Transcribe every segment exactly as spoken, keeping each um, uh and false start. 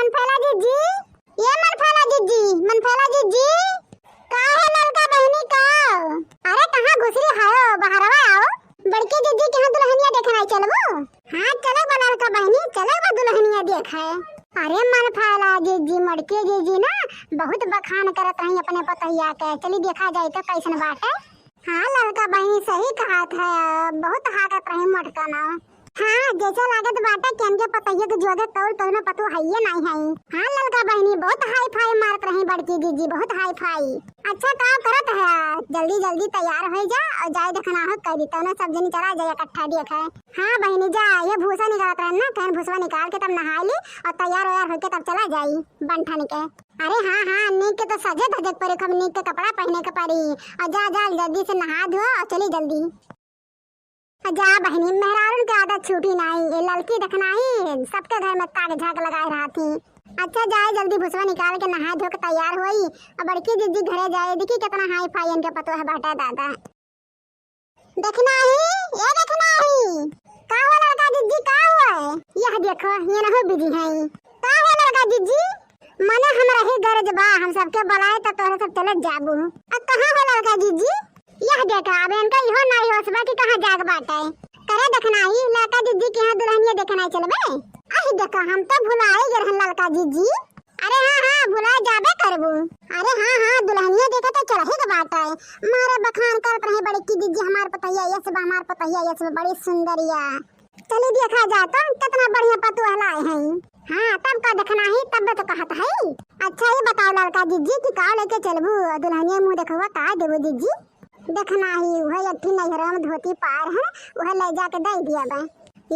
मनफैला जिज्जी, ये मनफैला जिज्जी, मनफैला जिज्जी, का है ललका बहिनी का? अरे कहाँ घुसरी हायो, बहरवा आओ। बड़की जिज्जी के यहाँ दुल्हनिया देखे नाई चलबू? हाँ चलो बा ललका बहिनी, चलो बा दुल्हनिया देखे। अरे मनफैला जिज्जी, बड़की जिज्जी ना बहुत बखान करत रही अपने पतोहिया के, चली देखा जाए तो कैसन बाटे। हाँ ललका बहिनी सही कहत है, बहुत हाकत रही मोटका ना। हाँ, जैसे लागत बाटे कि इनके पतोहिया के जोगे कौल कौनो पतोह हइये नाई है। हाँ ललका बहिनी, बहुत हाई फाई मारत रही बड़की जिज्जी, बहुत हाई फाई। अच्छा काम करत है, जल्दी जल्दी तैयार होइ जा और जाए देखना हो कह दी, तौनो सब जनी चला जाए इकट्ठा देखे। हाँ बहिनी जा, ये भूसा निकालत रहन ना, कहन भूसवा निकाल के तब नहाई ली और तैयार वैयार होके तब चला जाई बंठन के। अरे हाँ हाँ, नीक के तो सजे धजे के पड़ी, खूब नीक के कपड़ा पहने के पड़ी। और जा जा जल्दी से नहा धो और चली जल्दी। जा बहिनी, मेहरारून के आदत छूटी नाई, ये ललकी देखनाही सबके घर में ताक झाक लगाए रहती। अच्छा जाए जल्दी भुसवा निकाल के नहाए धो के तैयार होई और बड़की जिज्जी घरे जाए, देखी कितना हाई फाई इनके पतोह बाटे दादा। देखनाही, ए देखनाही, का हो ललका जिज्जी, का हो? यह देखो, ये नहु बिजी है। का हो ललका जिज्जी? मने हमरा ही गरज बा, हम सबके बुलाए त तोहरे सब चलत जाबू। आ कहाँ हो ललका जिज्जी? यह देखा, अब इनका इहो नाई होश बा कि कहाँ जाग बाटे। करे देखनाही, ललका जिज्जी के यहाँ दुल्हनिया देखनाई चलबे। आही देखा, हम तो भुलाए गए रहन ललका जिज्जी। अरे हाँ हाँ, भुलाए जाबे करबू। अरे हाँ हाँ, दुल्हनिया देखे तो चलही के बाटे। मारे बखान करत रही बड़की जिज्जी, हमार पतोहिया यस बा, हमार पतोहिया यस बा, बड़ी सुंदरिया। चली देखा जा तो कितना बढ़िया पतोह लाए हैं। हाँ, तब का देखनाही, तब तो कहत है। अच्छा ये बताओ ललका जिज्जी कि का लेके चलबू दुल्हनिया मुँह देखवा, का देबू जिज्जी? देखनाही, वह एक ठे नैहरा में धोती पार है, वह ले जाके दे दिया बा।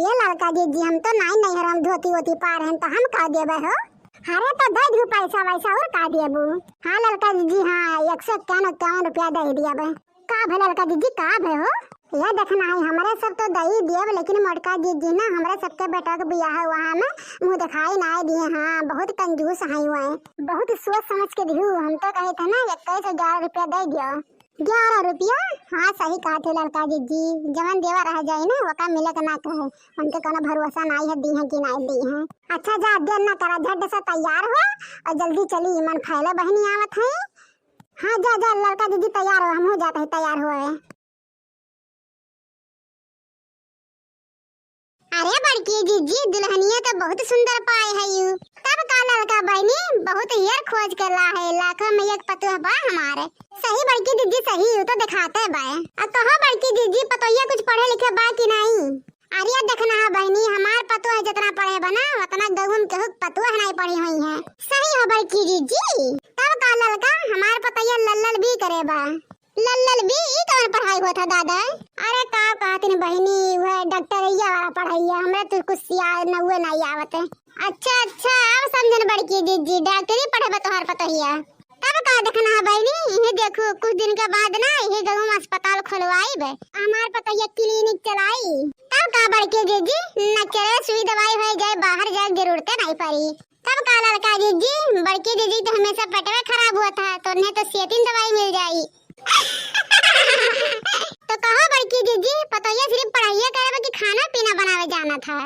ये ललका जिज्जी, हम तो नाई नैहरा में धोती वोती पार है, तो हम का देबे हो? अरे तो दे दू पैसा वैसा और का देबू? हाँ ललका जिज्जी, हाँ, एक सौ इक्यावन इक्यावन रुपया दे दिया बा। का भे ललका जिज्जी, का भे हो? ये देखनाही, हमरे सब तो दई दियब, लेकिन मोटका जिज्जी ना हमरे सबके बेटा के बियाह हुआ है में मुँह दिखाई ना दिए। हाँ, बहुत कंजूस है वह, बहुत सोच समझ के दिहू। हम तो कहे थे ना इक्कीस सौ ग्यारह रुपया दे दियो। ग्यारह रुपया? हाँ, सही कहा थे ललका जिज्जी, जवन देवा रह जाई ना वका मिले के ना कहे, उनके कोनो भरोसा नाई है दी है कि नाई दी है। अच्छा जा, देर ना करा, झट से तैयार हो और जल्दी चली, मनफैला बहिनी आवत है। हाँ जा जा ललका जिज्जी तैयार हो, हमहू जात है तैयार होए। अरे बड़की जिज्जी, दुल्हनिया तो बहुत सुंदर पाए है यू। तब का ललका बहिनी, बहुत हेर खोज के ला है, लाखों में एक पतोह बा हमारे। सही बड़की जिज्जी, सही यू तो दिखाते बा। अब कहो बड़की जिज्जी, पतोहिया कुछ पढ़े लिखे बा कि नाई? अरे देखना है बहिनी, हमार पतोह जितना पढ़े बा ना, उतना गउम केहू पतोह नाई पढ़ी हुई है। सही हो बड़की जिज्जी। तब का ललका, हमार पतोहिया लल्लल भी करे बा। लल्लल भी, ई कवन पढ़ाई होत है दादा? अरे का कहतिन बहिनी, वह डॉक्टरिया वाला पढ़ाई है, हमरे तो कुछ सिया नउए नाई आवत है। अच्छा अच्छा, अब समझन बड़की जिज्जी, डॉक्टरी पढ़े बा तोहार पतोहिया। तब का देखना है बहिनी, इहे देखू कुछ दिन के बाद ना इहे गउम अस्पताल खोलवाइब, हमार पतोहिया क्लिनिक चलाई। तब का बड़की जिज्जी, न चले सुई दवाई हो जाए, बाहर जाए जरूरते नाई पड़ी। तब का ललका जिज्जी, बड़की जिज्जी तो हमेशा पेटवे खराब हुआ था, तो उन्हें तो सेतिन दवाई मिल जाई। तो कहो बड़की जिज्जी, पतोहिया सिर्फ पढ़ाइए करे बा कि खाना पीना बनावे जाना था?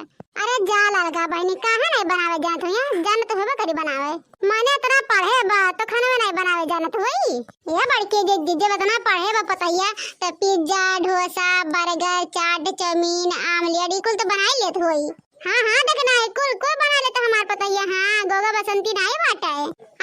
अरे जा ललका बहिनी, काहे नहीं बनावे जानत हो? यहाँ जानत होबे करी बनावे। माने इतना पढ़े बा तो खाना में नहीं बनावे जानत होई। ये बड़की जिज्जी, जब इतना पढ़े बा पतोहिया, तो पिज्जा, डोसा, बर्गर, चाट, चाउमीन, आमलेट, ई कुल तो बनाई लेत होई। हाँ हाँ, देखना है, कुल कुल बना लेता हमार पतोहिया। हाँ, गोगा बसंती नाई बाटे।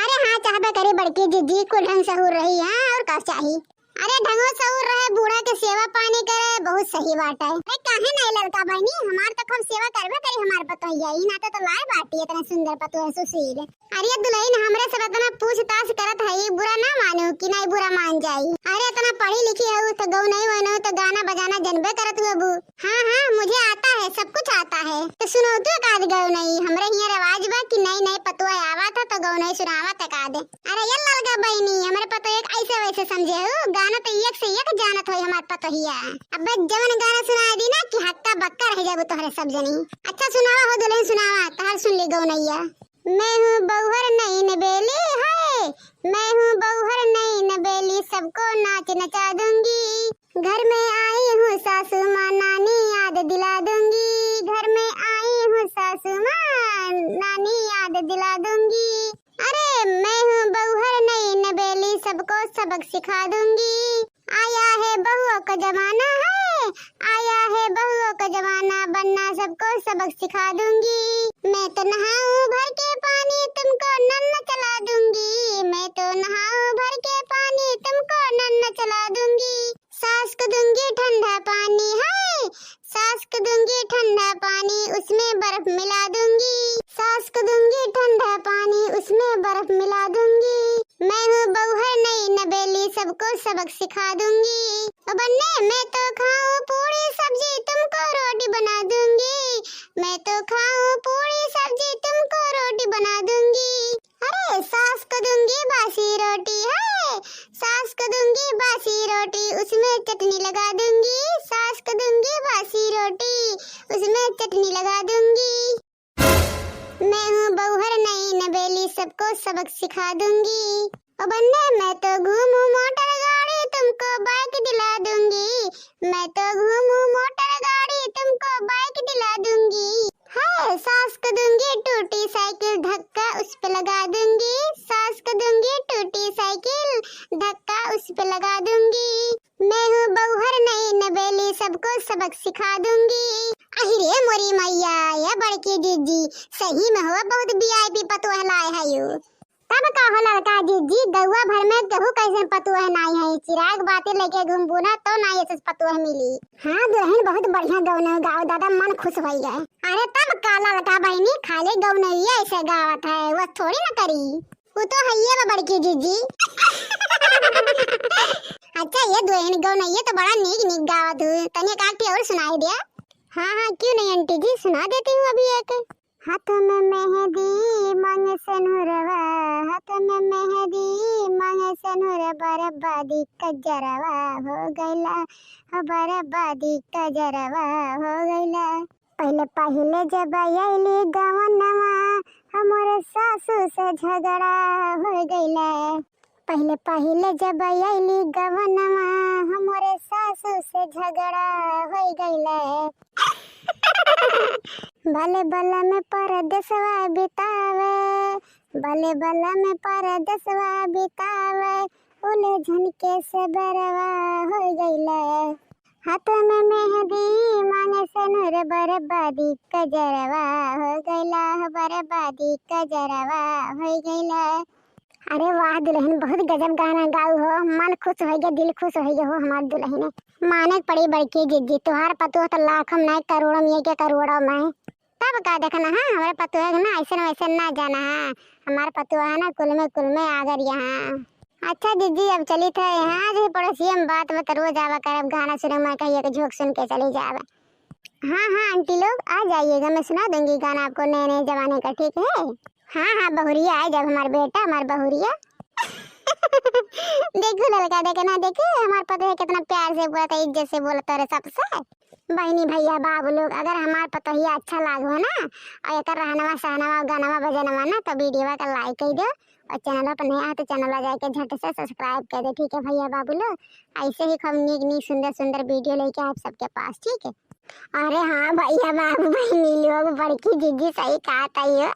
अरे हाँ, चाहबे करी बड़की जिज्जी, कुल ढंग सहूर रही। हाँ, और का चाही? अरे ढंगो सहूर रहे, बूढ़ा के सेवा पानी करे, बहुत सही बाटे। अरे काहे नहीं ललका बहिनी, हमार तो खूब सेवा करबे करी हमार पतोहिया, ई नाते तो लाए बाटी इतने सुंदर पतोह सुशील। अरे दुल्हन, हमरे सब इतना पूछताछ करत है, बुरा ना मानू कि नहीं बुरा मान जाई। अरे इतना पढ़ी लिखी हऊ तो गौनई वनई तो गाना बजाना जनबे करत होबू। हाँ हाँ, मुझे आता है, सब कुछ आता है। तो सुनो तू एक आध गौनई, हमरे हियाँ रिवाज बा कि नई नई पतोह आवत है तो गौनई सुनावत एक आध। अरे ये ललका बहिनी, हमरे पतोह एक ऐसे वैसे समझे हऊ, गाना तो एक से एक जानत होई हमार पतोहिया। अबे जवन गाना सुनाई दी ना कि हक्का बक्का रह जाबू तोहरे सब जनी। अच्छा सुनावा हो दुल्हन, सुनावा, तहार सुन ली गौनैया। मैं हूँ बउहर नैन बेली है, मैं हूँ बउहर नैन बेली, सबको नाच नचा दूंगी। घर में आई हूँ सासू माँ, नानी याद दिला दूंगी। घर में आई हूँ सासू माँ, नानी याद दिला दूंगी। सबक सिखा दूंगी। आया है बहुओं का जमाना है, आया है बहुओं का जमाना, बनना सबको सबक सिखा दूंगी। मैं तो नहाऊं भर के पानी, तुमको नल न चला दूंगी। मैं तो नहाऊं भर के पानी, तुमको नल न चला दूंगी। सास को दूंगी ठंडा पानी है, सास को दूंगी ठंडा पानी, उसमें बर्फ मिला दूंगी। सास को दूंगी ठंडा पानी, उसमें बर्फ मिला दूंगी। मैं हूँ बउहर नई नबेली, सबको सबक सिखा दूंगी। ओ बन्ने, मैं तो खाऊं पूरी सब्जी, तुमको रोटी बना दूंगी। मैं तो खाऊं पूरी सब्जी, तुमको रोटी बना दूंगी। अरे, सास को दूंगी बासी रोटी, हाय, सास को दूंगी बासी रोटी, उसमें चटनी लगा दूंगी। सास को दूंगी बासी रोटी, उसमें चटनी लगा दूंगी। मैं हूँ बउहर नई नबेली, सबको सबक सिखा दूंगी। ओ बन्ने, मैं तो घूमूं मोटर गाड़ी, तुमको बाइक दिला दूंगी। मैं तो घूमूं मोटर गाड़ी, तुमको बाइक दिला दूंगी। है, सास को दूंगी टूटी साइकिल, धक्का उस पे लगा दूंगी। सास को दूंगी टूटी साइकिल, धक्का उस पे लगा दूंगी। मैं हूँ बउहर नई नबेली, सबको सबक सिखा दूंगी। अहि रे मोरी मैया, ये बड़की जिज्जी, सही में हो बहुत VIP पतोह लाए है यू। तब का हो ललका जिज्जी, गौवा भर में केहू कैसे पतोह नाई है, चिराग बाती लेके घूमबू ना तो ना ऐसे पतोह मिली। हाँ दुलहिन, बहुत बढ़िया गौनई गाओ दादा, मन खुश होइ गए। अरे तब का ललका बहिनी, खाली गौनई ऐसे गावत है, वो थोड़ी ना करी। वो तो हइये बा बड़की जिज्जी। अच्छा ये दुलहिन, गौनई तो बड़ा नीक नीक गावत हू, तनी एक आध ठे और सुनाई दिया। हाँ हाँ, क्यों नहीं आंटी जी, सुना देती हूँ अभी एक। हाथ में मेहंदी मांगे सेनुरवा, हाथ में मेहंदी मांगे सेनुरवा, बर्बादी कजरवा हो गइला, हो बर्बादी कजरवा हो गइला। पहिले पहिले जब अइली गवनवा, हमरे सासू से झगड़ा हो गइला। पहिले पहिले जब अइली गवनवा, हमरे सासू से झगड़ा हो गइला। भले बलम परदेसवा बितावे, भले बलम परदेसवा बितावे, उलझन के सबरवा हो गइला। हाथ में मेहंदी मांगे सेनुर, बर्बादी कजरवा हो गइला, बर्बादी कजरवा हो गइला। अरे वाह दुलहिन, बहुत गजब गाना गाऊ हो, मन खुश होइ गया, दिल खुश होइ गया हो हमार दुलहिन। माने के पड़ी बड़की जिज्जी, तोहार पतोह तो लाखों में नहीं, करोड़ों में के करोड़ों में। तब का देखना है, हमरे पतोह के ना ऐसे न वैसे ना जाना है, हमार पतोह है ना कुल में कुल में आगर यहाँ। अच्छा जिज्जी, अब चली थे यहाँ, आज ही पड़ोसिया में बात मत, रोज आवा करब, गाना सुने, मैं कहिए के झोंक सुन के चली जावे। हाँ हाँ आंटी लोग, आ जाइएगा, मैं सुना दूंगी गाना आपको नए नए जमाने का, ठीक है? हाँ हाँ बहुरिया, आ जाओ हमार बेटा, हमार बहुरिया। देखो ललका, देखे ना, देखे हमार पतोह कितना प्यार से बोलत है, इज्जत से बोलत है सबसे। बहिनी भैया बाबू लोग, अगर हमार पतोहिया अच्छा लागो ना और एकर रहनवा सहनवा गनवा बजनवा ना, तो वीडियो का like कर दो और चैनल पर नया है तो चैनल जाके झट से subscribe कर दे, ठीक है भैया बाबू लोग। ऐसे ही खूब नीक नीक सुंदर सुंदर वीडियो लेके आप सबके पास, ठीक है। अरे हाँ भैया बाबू बहिनी लोग, बड़की जिज्जी सही कहा था यो,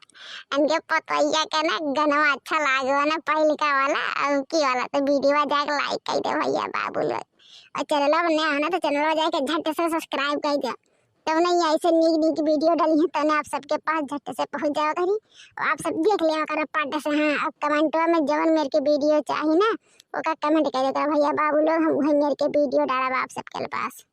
इनके पतोहिया के ना गनवा अच्छा लागो ना पहिलका वाला, अब की वाला, तो वीडियो जाके like कर दे भैया बाबू लोग। और चैनल पर नया हो ना तो चैनल जाके झट से subscribe कर दे, तब नहीं ऐसे नीक नीक वीडियो डाली है तो ना आप सबके पास झट से पहुँच जाओ करी, और आप सब देख लिया करो पट से। हाँ, अब कमेंटवा में जवन मेरे के वीडियो चाहिए ना, ओका कमेंट कर दे करो भैया बाबू लोग, हम वही मेरे के वीडियो डालब आप सबके पास।